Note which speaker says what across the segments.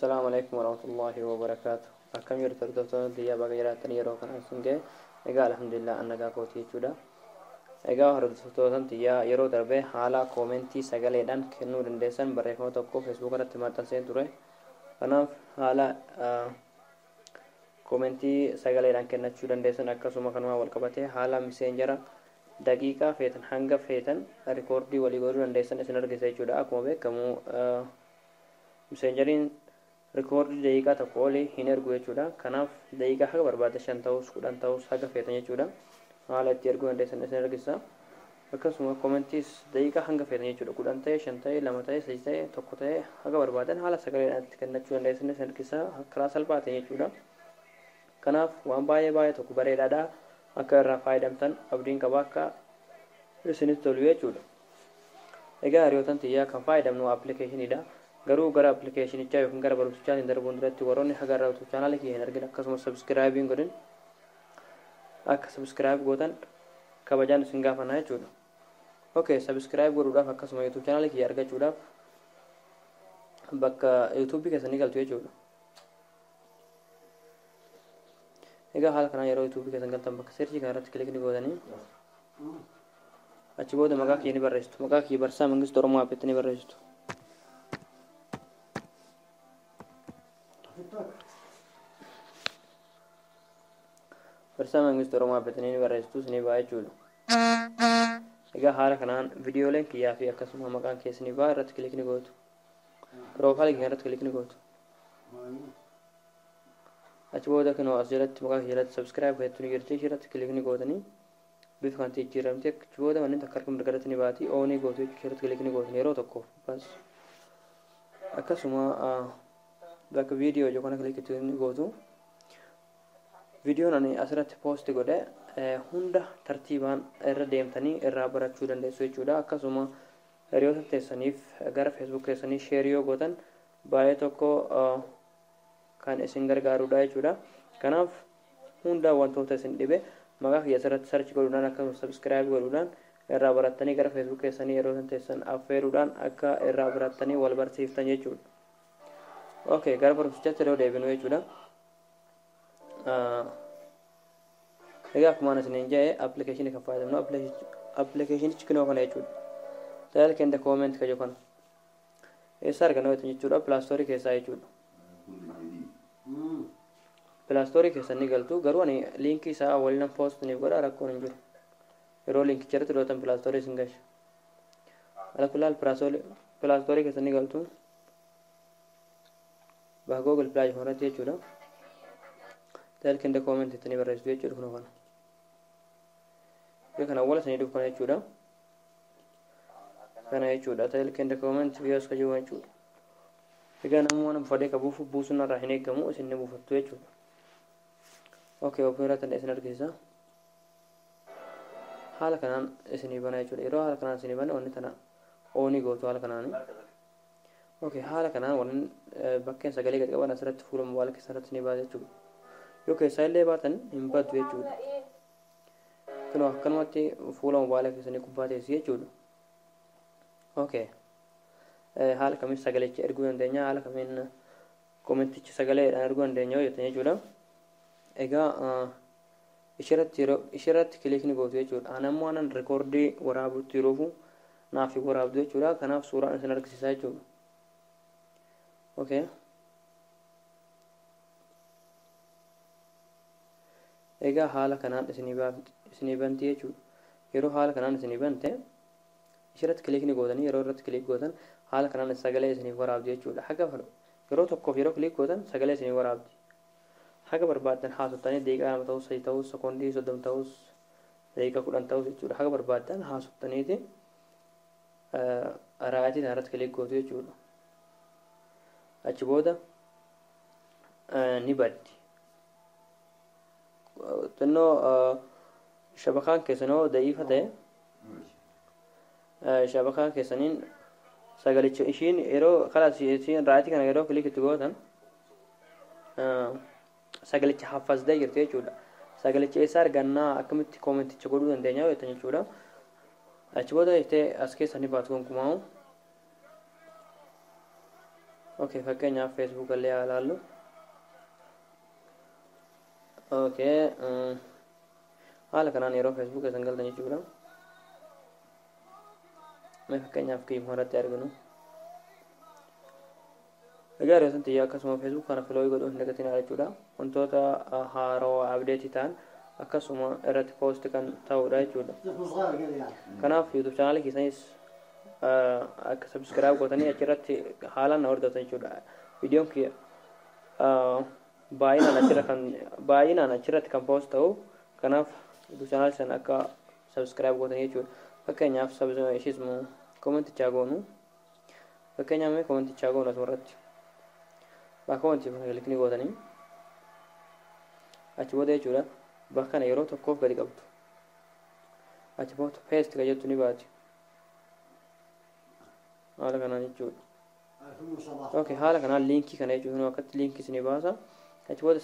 Speaker 1: Assalaamu alaikum warahmatullahi wabarakaatu. Akkam jirtu hordoftoota biyyaa, baga jiraattan yeroo kana isin ga'e. Egaa alhamdulillah, an nagaa kooti jechuudha. Egaa hordoftoota biyyaa, yeroo darbe haala koomentii sagaleedhaan kennuu dandeessan barreeffama tokko Facebook irratti maxxanseen ture. Kanaaf haala koomentii sagaleedhaan kennachuu dandeessan, akkasuma kanumaa wal qabatee haala miseenjara daqiiqaa feetan hanga feetan rikoordii walii godhuu dandeessan isin argisa jechuudha. Akkuma beekamu miseenjariin rikoordii daqiiqaa tokko olii hin ergu jechuudha. Kanaaf daqiiqaa haga barbaadde, 5 ta'us 10 ta'us, haga feetan jechuudha. Haala itti erguu dandeessan isin argisa. Akkasuma koomentiis daqiiqaa hanga feetan jechuudha. 10 ta'e, 5 ta'e, 2 ta'e, 3 ta'e, 1 ta'e, haga barbaadan haala sagaleedhaan itti kennachuu dandeessan isin argisa karaa salphaa ta'e jechuudha. Kanaaf waan baay'ee baay'ee tokko bareedaadha. Akka irraa fayyadamtan abdiin qaba, akka isinitti tolu jechuudha. Egaa hiriyootan xiyyaa, kan fayyadamnu appilikeeshiniidha. Garuu gara appilikeeshinichaa yookiin gara barumsichaatiin darbuun duratti, warroonni haga irraa YouTube chaanaalii kiyya hin argin, akkasumas subscribe hin godhin, akka subscribe gootan kabajaan isin gaafanna jechuudha. Okay, subscribe godhuudhaaf akkasuma YouTube chaanaalii kiyya argachuudhaaf bakka YouTube keessanii galtu jechuudha. Egaa haala kanaan yeroo YouTube keessan galtan, bakka searchii kana irratti click ni gootanii, achi booda maqaa kiyya ni barreessitu. Maqaa kiyya Barsaa Mangistuu Oromoo Aappitti ni barreessitu. Barsaa Mangistuu Oromoo Aappitti ni barreessitu, ni ba'a jechuudha. Egaa haala kanaan viidiyooleen kiyyaa fi akkasuma maqaan keessan ni ba'a, irratti click ni gootu. Piroofaayilii kiyya irratti click ni gootu. Achi booda kunoo as jalatti maqaa kiyya jalatti subscribe jettu ni jirti, ishee irratti click ni gootanii bifa kan jijjiiramte. Achi booda wanni takka harka mirgarratti ni baati, on gootu jechuudha. Irratti click ni gootan yeroo tokkoof bas. Akkasuma bakka viidiyoo jiru kana click ni gootu. Viidiyoon ani asirratti post godhe hunda tartiibaan irra deemtanii irraa barachuu dandeessu jechuudha. Akkasuma hiriyoota teessaniif gara Facebook keessanii share yoo gootan baay'ee tokko kan isin gargaarudha jechuudha. Kanaaf hunda wantoota isin dhibe maqaa kiyya asirratti search godhuudhaan, akkasuma subscribe godhuudhaan irraa barattanii gara Facebook keessanii yeroo san teessan affeeruudhaan akka irraa barattanii wal barsiiftan jechuudha. Okay, gara barumsichaatti yeroo deebinu jechuudha. Egaa akkuma isiniin jedhe, appilikeeshinii kan fayyadamnu appilikeeshinichi kunoo kana jechuudha. Talk and comment ka jedhu kana. Eessa arganna jechuudha? Play Storeii keessaa jechuudha. Play Storeii keessa ni galtu, garuu ani liinkii isaa waliin post ni godha, rakkoon hin jiru. Yeroo liinkicha irratti dhootan Play Storeii isin gasha. Alakulaal Play Storeii keessa ni galtu. Bakka Google Play irratti jechuudha. Talk and comment itti ni barreessitu jechuudha kunoo kana. Yoo kana awwala isinii dhufu kana jechuudha. Kana jechuudha. Talk and comment videos ka jiru jechuudha. Egaa namni waan fadhee qabuuf buusuun irraa hin eegamu, isin ni buufattu jechuudha. Okay, open irratti isin argisiisa. Haala kanaan isinii bana jechuudha. Yeroo haala kanaan isinii bana, wanni tana on gootu haala kanaani. Okay, haala kanaan wanni bakkeen sagalee gadi qaban asirratti fuula mobaayila keessa irratti ni baasa jechuudha. Yoo keessaa illee baatan hin baddu jechuudha. Kunoo akkanumatti fuula mobaayila keessanii gubbaa teessi jechuudha. Okay. Haala kamiin sagalicha erguu dandeenya, haala kamiin koomenticha sagaleedhaan erguu dandeenya yoo jettan jechuudha. Egaa ishirratti yeroo ishirratti click ni gootu jechuudha. Ani ammoo anan rikoordii waraabutti yeroofu naaf waraabdu jechuudha. Kanaaf suuraan isin argisiisaa jechuudha. Okay. Egaa haala kanaan isinii banti jechuudha. Yeroo haala kanaan isinii bante, ishirratti click ni gootanii, yeroo irratti click gootan haala kanaan sagalee isiniif waraabdi jechuudha. Haga yeroo tokkoof yeroo click gootan sagalee isiniif waraabdi. Haga barbaaddan haasoftanii, daqiiqaa 2 ta'us, 3 ta'us, sekoondii 30 ta'us, daqiiqaa 10 ta'us jechuudha. Haga barbaaddan haasoftaniiti rightii irratti click gootu jechuudha. Achi booda ni baddi. Xinnoo shabakaan keessanoo da'iifa ta'e, shabakaa keessaniin sagalicha ishiin yeroo kalas ishiin rightii kana yeroo click itti gootan sagalicha haffaztee jirti jechuudha. Sagalicha eessa argannaa, akkamitti koomenticha godhuu dandeenya yoo jettan jechuudha. Achi booda jettee as keessa ni baatu gonkumaa'u. Okay, fakkeenyaaf Facebook illee haa ilaallu. Okay, haala kanaan yeroo Facebook keessan galtan jechuudha. Mee fakkeenyaaf kiyyuma irratti arginu. Egaa yeroo sanatti akkasuma Facebook kana follow godhuu hin dagatinaa jechuudha. Wantoota haaroo update ta'an akkasuma irratti post kan ta'udha jechuudha. Kanaaf YouTube channel keessanis akka subscribe gootanii achirratti haalaan na hordoftan jechuudha. Viidiyoon kiyya baay'inaan achirratti kan post ta'u, kanaaf YouTube channel sana akka subscribe gootanii jechuudha. Fakkeenyaaf ishiismu commentichaa goonu. Fakkeenyaaf mee commentichaa goonu asumarratti. Bakka wanti kun click gootanii achi booda jechuudha, bakka kana yeroo tokkoof gadi qabdu. Achi booda paste ka jettu ni baati. Haala kanaan jechuudha. Okay, haala kanaan linkii kana jechuudha, akkatti linkii isinii baasa. Achi booda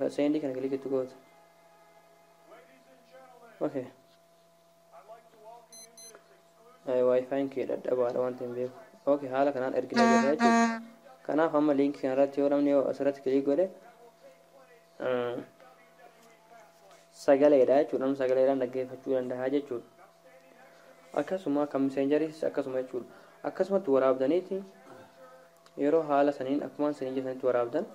Speaker 1: send kana click itti goota. Okay. WiFiin kee dadhabaadha waan ta'eef beeku. Okay, haala kanaan ergina jirra jechuudha. Kanaaf amma linkii kanarratti yoo namni yoo asirratti click godhe sagaleedha jechuudha. Namni sagaleedhaan dhaggeeffachuu danda'a jechuudha. Akkasuma kan Messengeriis akkasuma jechuudha. Akkasumatti waraabdaniiti yeroo haala saniin akkumaan sanii jettanitti waraabdan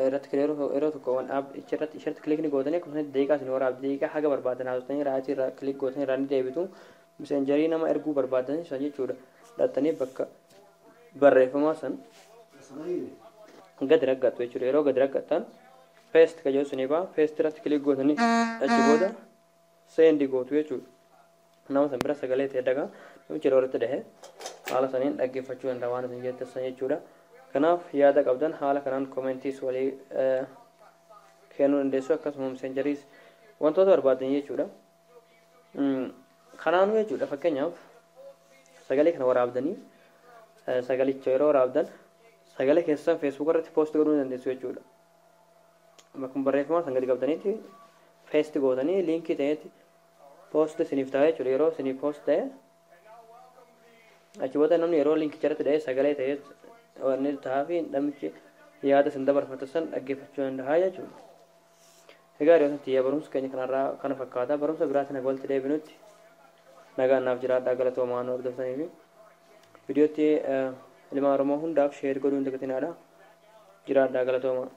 Speaker 1: irratti yeroo tokko irratti isheetti click gootanii, akkasuma daqiiqaa isin waraabdi, daqiiqaa haga barbaadan haasotanii right irra click gootanii irraa ni deebitu. Messengerii nama erguu barbaadan san jechuudha. Dhattanii bakka barreeffamaa san gadi raggattu jechuudha. Yeroo gadi raggattan paste ka jedhu isinii ba'a. Paste irratti click gootanii achi booda send gootu jechuudha. Nama san bira sagalee ta'e dhagaa, namichi yeroo irratti dhahe haala saniin dhaggeeffachuu danda'a waan isin jettan san jechuudha. Kanaaf yaada qabdan haala kanaan commentiis walii kennuu dandeessu, akkasuma Messengeriis wantoota barbaadan jechuudha. Kanaanuu jechuudha, fakkeenyaaf sagalee kana waraabdanii, sagalicha yeroo waraabdan sagalee keessan Facebook irratti post godhuu dandeessu jechuudha. Bakkuma barreeffamaa san gadi qabdaniitti paste gootanii linkii ta'etti post isiniif ta'a jechuudha. Yeroo isiniif post ta'e achi booda namni yeroo linkicha irratti dha'ee sagalee ta'ee wanni ta'aa fi namichi yaada isin dabarfatu san dhaggeeffachuu danda'a jechuudha. Egaa yeroo sanatti barumsa keenya kanarraa kana fakkaata. Barumsa biraatiin haga walitti deebinutti nagaan naaf jiraadhaa. Galatoomaa nu hordoftanii fi viidiyootti ilma Oromoo hundaaf share godhuu hin dagatinaa. Jiraadhaa, galatoomaa.